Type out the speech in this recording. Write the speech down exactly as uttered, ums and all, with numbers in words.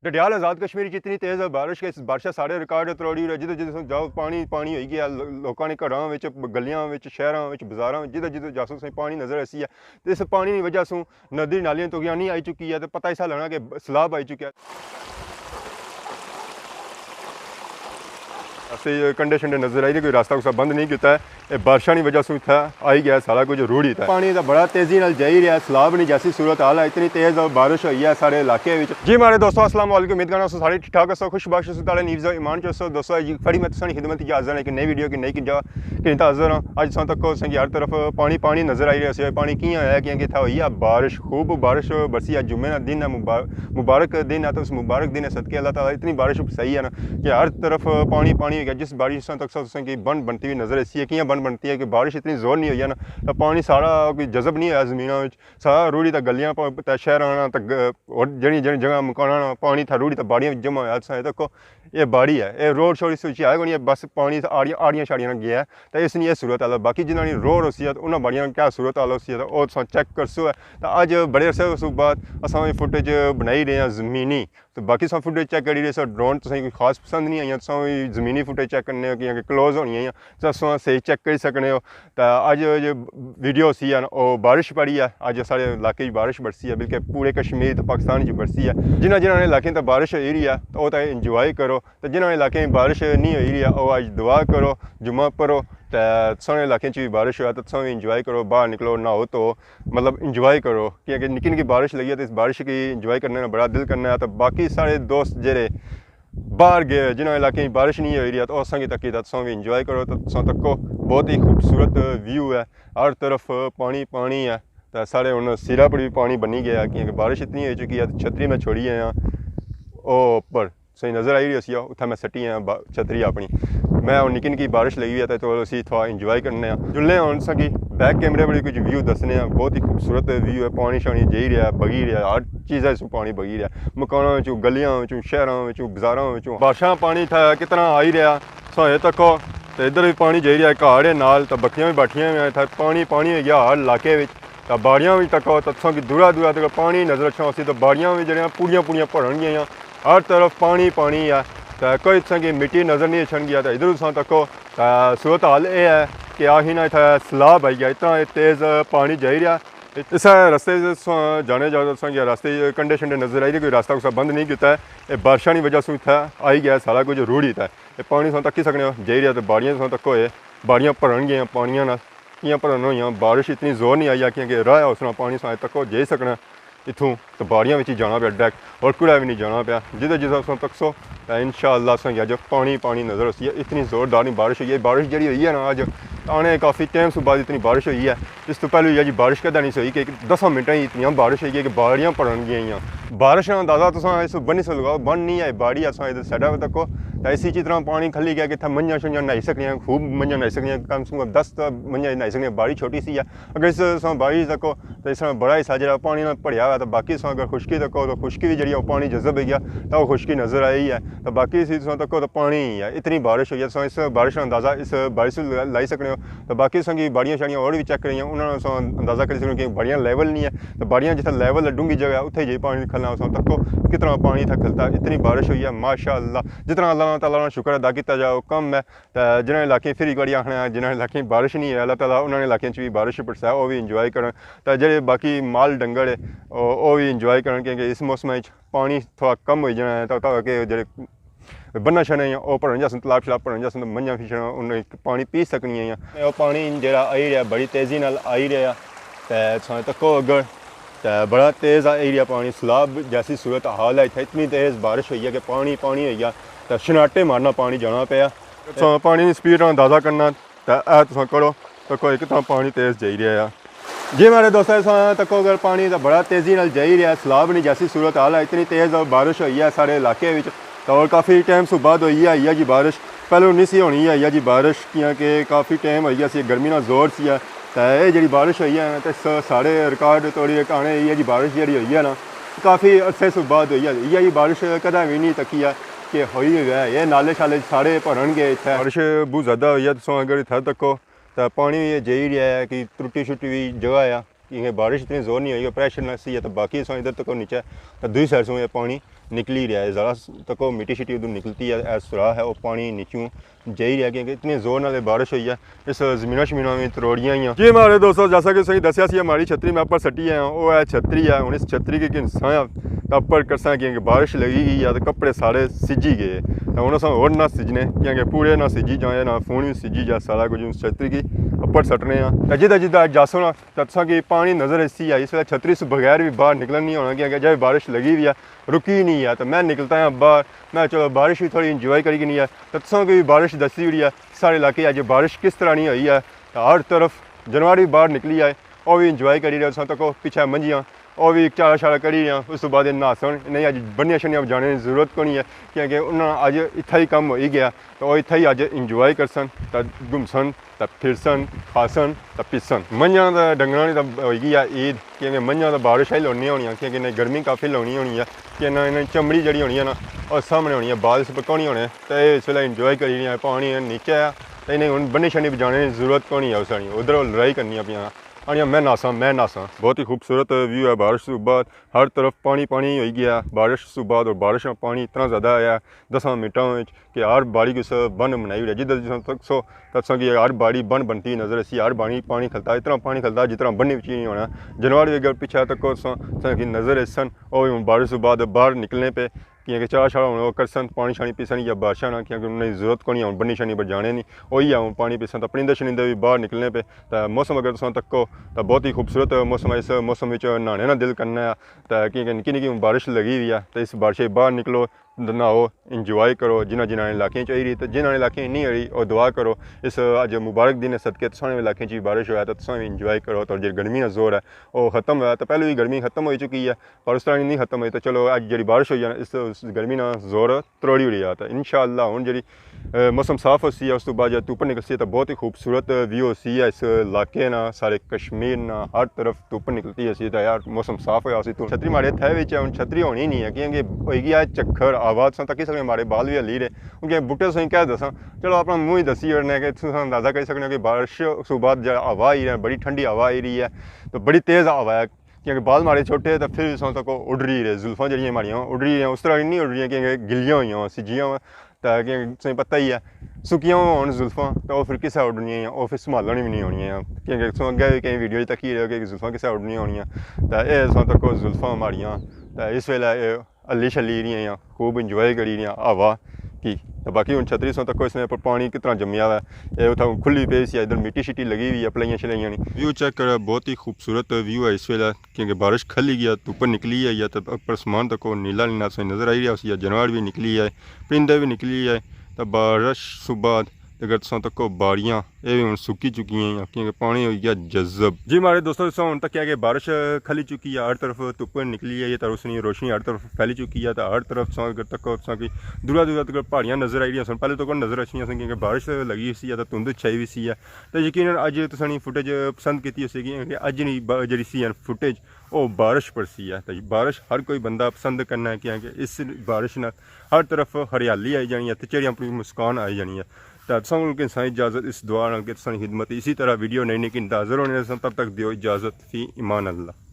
ڈڈیال آزاد کشمیر وچ اتنی تیز بارش کہ اس بارشاں سارے ریکارڈ تروڑی رہے، جدھر جدھر سوں جاؤ پانی پانی ہوئی گیا۔ لو-، لوکاں نے گھراں وچ، گلیاں وچ، شہراں وچ، بازاراں وچ، جدھر جدھر جاسو سائیں پانی نظر ایسی ہے۔ تے اس پانی دی وجہ سوں ندی نالیاں توگیاں نہیں آئی چکی ہے، تے پتہ ایسا لگنا کہ سیلاب آئی چکیا ہے۔ اسے کنڈے شنڈے نظر آئی رہے، کوئی راستہ کسا بند نہیں کیتا ہے۔ اے بارشاں دی وجہ سوں اتھا آئی گیا سارا کچھ روڑی تے۔ پانی دا بڑا تیزی نال جائی رہیا، سیلاب نی جیسی صورت حال ہے، اتنی تیز بارش ہوئی ہے سارے علاقے وچ۔ جی ماڑے دوستو، السلام علیکم، امید کرنا سو سارے ٹھیک ٹھاک ہسو، خوش باش ہسو، تعالی نیوز ایمان چ ہسو۔ دوستو، اج فڑی میں تساں نی خدمت وچ حاضر ہاں، ایک نئی ویڈیو کی نئی کنجا کہ تساں حاضر ہاں۔ اج تساں تکو سنگی ہر طرف پانی پانی نظر آئی رہیا سی۔ پانی کیاں ہے؟ کیونکہ اتھا ہوئی ہے بارش، خوب بارش برسی ہے۔ جمعے نا دن ہے، مبار-، مبارک دن ہے، تو اس مبارک دن صدقے اللہ تعالی اتنی بارش برسائی ہے نا کہ ہر طرف پانی پانی ہو گیا۔ جس بارش تساں تک سو تساں کی بن بنتی ہوئی نظر ایسی ہے۔ کیاں بن بنتی ہے کہ بارش اتنی زور نہیں ہوئی ہے نا، تو پانی سارا کوئی جذب نہیں ہویا زمیناں وچ، سارا روڑی تے گلیاں پ-، تے شہراں نا تے گ-، اور جڑی جڑی جگہ مکاناں نا پانی تھا روڑی تے باڑیاں وچ جمع ہویا۔ تساں اے تکو، اے باڑی ہے، اے روڈ شوڈ اس وچ ہے کوئی نہیں، بس پانی تے آڑیاں، آڑیاں شاڑیاں نا گیا ہے۔ تے اس نی اے صورت حال ہے۔ باقی جنہاں نی روڈ ہوسی ہے تے انہاں باڑیاں نا کیا صورت حال ہوسی ہے، تے او تساں چیک کرسو ہے۔ تے اج بڑے عرصے اس بعد اساں وی فوٹیج بنائی رہے ہیں زمینی، تے باقی تساں فوٹیج چیک کری رہے سو، ڈرون تساں کی کوئی خاص پسند نہیں آئیاں، تساں وی زمینی فوٹیج چیک کرنے ہو کیونکہ کلوز ہونی آئیاں، تے تساں صحیح چیک کری سکنے ہو۔ تے اج جو ویڈیو ہوسی ہے نا، او بارش پڑی ہے، اج سارے علاقے وچ بارش برسی ہے، بلکہ پورے کشمیر تے پاکستان وچ برسی ہے۔ جنہاں جنہاں نے علاقے تے بارش ہوئی رہی ہے، او تے انجوائے کرو۔ تے جنہاں علاقیں بارش نہیں ہوئی رہی ہے، او اج دعا کرو، جمعہ پڑھو، تے ساڑے علاقیں چ بھی بارش ہویا تے تساں بھی انجوائے کرو، باہر نکلو، نہاؤ تو، مطلب انجوائے کرو، کیونکہ نکی نکی بارش لگی ہے تے اس بارش کی انجوائے کرنے نا بڑا دل کرنا ہے۔ تے باقی سارے دوست جڑے باہر گئے ہوئے، جنہاں علاقیں بارش نہیں ہوئی رہی ہے، تو اساں کی تکی تے تساں بھی انجوائے کرو۔ تے تساں تکو بہت ہی خوبصورت ویو ہے، ہر طرف پانی پانی ہے۔ تے سارے ہن سرا پر بھی پانی بنی گیا، کیونکہ بارش اتنی ہوئی چکی ہے۔ تے چھتری میں چھوڑی آیا او اوپر، صحیح نظر آئی رہی ہوسی، اتھا میں سٹی آیا با-، چھتری اپنی۔ میں ہن نکی نکی بارش لگی ہوئی ہے تے تو اسی تھوڑا انجوائے کرنے آں۔ جلنے آں ہن تساں کی بیک کیمرے پر کچھ ویو دسنے آں، بہت ہی خوبصورت ویو ہے، پانی شانی جائی رہیا ہے، بگی رہیا ہے، ہر چیز ہے اس پانی بگی رہیا ہے، مکاناں وچوں، گلیاں وچوں، شہراں وچوں، بازاراں وچوں۔ بارشاں پانی تھا کتنا آئی رہیا، تساں اے تکو، تے ادھر بھی پانی جائی رہیا ہے، گھر ہے نال، تے بکریاں بھی بیٹھیاں ہوئیاں، اتھا پانی پانی ہوئی گیا ہر علاقے وچ۔ تے باڑیاں وچ تکو، تے تساں کی دورا دورا تک پانی نظر اچھنا ہوسی، تے باڑیاں وی جڑیاں پوریاں پوریاں بھرن گئیاں، ہر طرف پانی پانی ہے، تے کوئی تساں کی مٹی نظر نہیں اچھن گیا۔ تے ادھر تساں تکو، تے صورت حال اے ہے کہ آخی نا اتھا سیلاب آئی گیا، اتنا تیز پانی جائی رہیا۔ اسے رستے سے تساں جانے جاؤ، تساں کی رستے کنڈے شنڈے نظر آئی رہے، کوئی راستہ کسا بند نہیں کیتا ہے۔ اے بارشاں نی وجہ سوں اتھا آئی گیا سارا کچھ روڑی تے۔ اے پانی تساں تکی سکنے ہو، جائی رہیا تے باڑیاں تساں تکو اے، باڑیاں بھرن گئیاں پانیاں نال۔ کیاں بھرن ہوئیاں، بارش اتنی زور نہیں آئی، کیونکہ راہ اس طرح پانی تساں تکو جائی سکنا اتھوں، تے باڑیاں وچ ہی جانا پیا ڈائریکٹ، اور کڑا بھی نہیں جانا پیا۔ جدھر جدھر تساں تکسو، تے انشاءاللہ تساں کی اج پانی پانی نظر ہوسی ہے۔ اتنی زوردار نہیں بارش ہوئی ہے، بارش جڑی ہوئی ہے نا اج، آنے کافی ٹائم سوں بعد اتنی بارش ہوئی ہے۔ اس تو پہلے ہوئی ہے جی بارش کدے نہیں سی ہوئی کہ دساں منٹاں ہی اتنیاں بارش ہوئی ہے کہ باڑیاں بھرن گئیاں۔ بارش نا اندازہ تساں اس بنی سے لگاؤ، بن نہیں آئے، باڑی اساں ادھر سائیڈا پہ تکو، تے اسی چی طرح پانی کھلی گیا کہ اتھا منجھاں شنجھاں نہائی سکنیاں، خوب منجھاں نہائی سکنیاں، کم سے کم دس تاں منجھاں نہائی سکنیاں۔ باڑی چھوٹی سی ہے، اگر اس تساں باڑی تکو تے اس طرح بڑا حصہ جڑا پانی نال بھریا ہوا، تے باقی تساں اگر خشکی تکو تے خشکی وی جڑی ہے، او پانی جذب ہوئی گیا، تے او خشکی نظر آئی ہے۔ تے باقی اسی تساں تکو تے پانی ہی ہے، اتنی بارش ہوئی ہے، تساں اس بارش نا اندازہ اس بارش سے لائی سکنے ہو۔ تے باقی تساں کی باڑیاں شاڑیاں اور بھی چیک کریاں، انہاں نال تساں اندازہ کری سکنے ہو کہ باڑیاں لیول نہیں ہے۔ تے باڑیاں جتھے لیول ہے، ڈونگھی جگہ ہے، اتھے جائی پانی کھلنا، تساں تکو کتنا پانی تھا کھلتا، اتنی بارش ہوئی ہے، ماشاءاللہ۔ جتنا اللہ تعالیٰ نا شکر ادا کیتا جائے، او کم ہے۔ تے جنہاں علاقیں، پھر ایک باری آخنا ہے، جنہاں علاقیں بارش نہیں ہے، اللہ تعالیٰ انہاں نے علاقیں چ بھی بارش برسائے، او بھی انجوائے کرن۔ تے جڑے باقی مال ڈنگر ہے، او، او بھی انجوائے کرن، کیونکہ اس موسم وچ پانی تھوڑا کم ہوئی جانا ہے، تاں، تاکہ جڑے بننا شننا ہیں، او بھرن جاسن، تالاب شلاب بھرن جاسن، تے منجھاں فشاں انہیں پانی پی سکنیاں ہیں۔ او پانی جڑا آئی رہیا، بڑی تیزی نال آئی رہیا، تے تساں تکو اگر، تے بڑا تیز آئی رہیا پانی، سیلاب جیسی صورت حال ہے اتھے، اتنی تیز بارش ہوئی ہے کہ پانی پانی ہوئی گیا، تے شناٹے مارنا پانی جانا پیا۔ تساں پانی دی سپیڈ نا اندازہ کرنا، تے اے تساں کرو، تکو اک تاں پانی تیز جائی رہیا ہے۔ جی ماڑے دوستو، تساں تکو اگر پانی تاں بڑا تیزی نال جائی رہیا، سیلاب نی جیسی صورت حال ہے، اتنی تیز بارش ہوئی ہے سارے علاقے وچ، تے اور کافی ٹائم سوں بعد ہوئی ہے، ہوئی ہے جی بارش۔ پہلے نہیں سی ہونی ہے، ہوئی ہے جی بارش، کیونکہ کافی ٹائم ہوئی گیا سی، گرمی نا زور سی ہے، تے اے جڑی بارش ہوئی ہے نا، تے س-، سارے ریکارڈ توڑی اک آنے، اے جی بارش جڑی ہوئی ہے نا، کافی عرصے سوں بعد ہوئی ہے۔ اے جی بارش کدے وی نہیں تکی ہے کہ ہوئی ہوئی ہے۔ اے نالے شالے سارے بھرن گئے اتھے۔ بارش بہت زیادہ ہوئی ہے، تساں اگر اتھے تکو، تے پانی وی جائی رہیا ہے کہ ترٹی شٹی وی جگہ ہے، کیونکہ بارش اتنی زور نہیں ہوئی، پریشر نہ سی ہے، تے باقی تساں ادھر تکو نیچے، تے دوئی سائیڈ سوں اے پانی نکلی رہیا ہے۔ ذرا تکو مٹی شٹی ادھر نکلتی ہے، اے سوراخ ہے، وہ پانی نیچوں جائی رہیا، کیونکہ اتنے زور نال بارش ہوئی ہے، اس زمیناں شمیناں وی تروڑیاں ہوئیاں۔ جی ماڑے دوستو، جیسا کہ تساں دسیا سی، ہماری چھتری میں اپر سٹی آیا ہوں، وہ ہے چھتری ہے۔ ہن اس چھتری کی گھنساں آ، تے اپر کرساں، کیونکہ بارش لگی گئی ہے تے کپڑے سارے سجی گئے۔ تے ہن اساں ہور نہ سجنے، کیونکہ پورے نہ سجی جائے، نہ فون وی سجی جائے، سارا کچھ اس چھتری کی اپر سٹنے آ۔ تے جدھر جدھر جاسو نا، تے تساں کی پانی نظر ایسی آئی، اس ویلے چھتری سے بغیر بھی باہر نکلن نہیں ہونا، کیونکہ جب بارش لگی ہوئی ہے، رکی نہیں ہے۔ تو میں نکلتا ہاں باہر، میں چلو بارش بھی تھوڑی انجوائے کری گھنی ہے۔ تو تساں کی بھی بارش دسی ہوئی ہے، سارے علاقے اج بارش کس طرح نہیں ہوئی ہے۔ تو ہر طرف جانور بھی باہر نکلی آئے، وہ بھی انجوائے کری رہے۔ تساں تکو پیچھے منجیاں، وہ بھی چارا شارا کری رہے ہیں۔ اس تو بعد یہ نہاسن، انہیں اج بنیاں شنیاں جانے کی ضرورت کو نہیں ہے، کیونکہ انہاں اج اتھا ہی کم ہوئی گیا، تو وہ اتھا ہی اج انجوائے کرسن، تے گھومسن، تے پھرسن، کھاسن، تے پیسن۔ منجاں تے ڈنگراں نی تے ہوئی گئی ہے عید، کیونکہ منجاں تے بارش ہی لونی ہونی ہے، کیونکہ انہیں گرمی کافی لونی ہونی ہے، کہ انہاں، انہاں چمڑی جڑی ہونی ہے نا، وہ سامنے ہونی ہے، بال اس پہ کونی ہونے۔ تے اے اس ویلے انجوائے کری رہے ہیں، پانی نیچے ہے، تے انہیں ہن بنی شنی بجانے کی ضرورت کونی ہے۔ اس آنی ادھر لڑائی کرنی اپنی، آنی میں ناساں، میں ناساں۔ بہت ہی خوبصورت ویو ہے بارش سے بعد، ہر طرف پانی پانی ہوئی گیا بارش سے بعد، اور بارش نا پانی اتنا زیادہ آیا ہے دساں منٹاں وچ کہ ہر باڑی کس بن بنائی ہوئی ہے۔ جدھر جساں تک سو، تساں کی ہر باڑی بن بنتی نظر اسی، ہر باڑی پانی کھلتا، اتنا پانی کھلتا جتنا بنی وچ ہی نہیں ہونا۔ جانور بھی اگر پیچھے تک سو، تساں کی نظر ایسن، او ہن بارش سے بعد باہر نکلنے پہ، کیونکہ چارا شارا ہن او کرسن، پانی شانی پیسن یا بارشاں نا، کیونکہ انہیں ضرورت کونی، ہن بنی شانی پر جانے نہیں، وہی ہے ہن پانی پیسن، تے پرندے شرندے بھی باہر نکلنے پہ۔ تے موسم اگر تساں تکو، تے بہت ہی خوبصورت موسم ہے، اس موسم وچ نہانے نا دل کرنا ہے، تے کیونکہ نکی نکی بارش لگی ہوئی ہے، تے اس بارش وچ باہر نکلو، نہاؤ، انجوائے کرو۔ جنہاں جنہاں علاقیں چ ہوئی رہی، تے جنہاں علاقیں نہیں ہوئی رہی، او دعا کرو۔ اس اج مبارک دن صدقے تساں نے علاقیں چ بھی بارش ہویا، تے تساں بھی انجوائے کرو، تے جڑی گرمی نا زور ہے، او ختم ہویا۔ تے پہلے بھی گرمی ختم ہوئی چکی ہے، پر اس طرح نہیں ختم ہوئی۔ تے چلو، اج جڑی بارش ہوئی ہے نا، اس، اس گرمی نا زور تروڑی اڑیا۔ تے انشاءاللہ ہن جڑی، اے، موسم صاف ہوسی ہے، اس تو بعد جب دھوپ نکلسی ہے، تے بہت ہی خوبصورت ویو ہوسی ہے اس علاقے نا، سارے کشمیر نا، ہر طرف دھوپ نکلتی ہوسی۔ تے یار، موسم صاف ہویا ہوسی، تو چھتری ماڑے تھے وچ ہے، ہن چھتری ہونی نہیں ہے، کیونکہ ہوئی گیا ہے چکھر، ہوا تساں تکی سکنے، ماڑے بال بھی ہلی رہے۔ کیونکہ بوٹے تساں کیا دساں، چلو اپنا منہ ہی دسی اڑنے کہ تساں اندازہ کری سکنے ہو کہ بارش تو بعد جڑا ہوا آئی رہی ہے، بڑی ٹھنڈی ہوا آئی رہی ہے، تو بڑی تیز ہوا ہے۔ کیونکہ بال ماڑے چھوٹے، تو پھر بھی تساں تکو اڈ رہی رہے، زلفاں جڑیاں ماڑیاں اڈ رہی ہیں، اس طرح نہیں اڈ رہی ہیں، کیونکہ گلیاں ہوئیاں ہوا، سجیاں ہوا، تاکہ تساں پتہ ہی ہے، سکیاں ہوا ہن زلفاں، تو وہ پھر کسے اڈنیاں ہیں، وہ پھر سنبھالن بھی نہیں ہونیاں ہیں۔ کیونکہ تساں اگے بھی کئی ویڈیو تکی رہے ہو کہ زلفاں کسے اڈنیاں ہونیاں، تو اے تساں تکو زلفاں ماڑیاں، تو اس ویلے اے ہلی شلی رہی ہیں، خوب انجوائے کری رہی ہیں ہوا کی۔ تو باقی ہن چھتری تساں تکو اس نے پر پانی کتنا جمیا ہوا ہے، اے اتھا کھلی پئی سی، ادھر مٹی شٹی لگی ہوئی ہے، پلائیاں شلائیاں نہیں۔ ویو چیک کرو، بہت ہی خوبصورت ویو ہے اس ویلے، کیونکہ بارش کھلی گیا، دھوپ نکلی ہے، یا تو اپر اسمان تکو نیلا نیلا تساں نظر آئی رہیا ہوسی، یا جانور بھی نکلی ہے، پرندے بھی نکلی ہے۔ تو بارش صبح اگر تساں تکو باڑیاں، اے بھی ہن سکی چکی ہیں، کیونکہ پانی ہوئی گیا جذب۔ جی ماڑے دوستو، تساں ہن تکیا کہ بارش کھلی چکی ہے، ہر طرف دھوپ نکلی ہے، یہ تو روشنی، روشنی ہر طرف پھیلی چکی ہے، تو ہر طرف تساں اگر تکو تساں کی دورا دورا تک پہاڑیاں نظر آئی رہیاں سن، پہلے تو کوئی نظر اچھنیاں سن، کیونکہ بارش لگی ہوئی سی، یا تو دھند چھائی ہوئی سی ہے۔ تو یقیناً اج تساں نی فوٹیج پسند کیتی ہوسی، کیونکہ اج نی با-، جڑی سی ہے فوٹیج، او بارش پر سی ہے۔ تو بارش ہر کوئی بندہ پسند کرنا ہے، کیونکہ اس بارش نال ہر طرف ہریالی آئی جانی ہے، تے چہریاں پر مسکان آئی جانی ہے۔ تے تساں کول گھنساں اجازت اس دعا نال کہ تساں نی خدمت اسی طرح ویڈیو نئی نئی گھندا حاضر ہونے سن، تب تک دیو اجازت، فی امان اللہ۔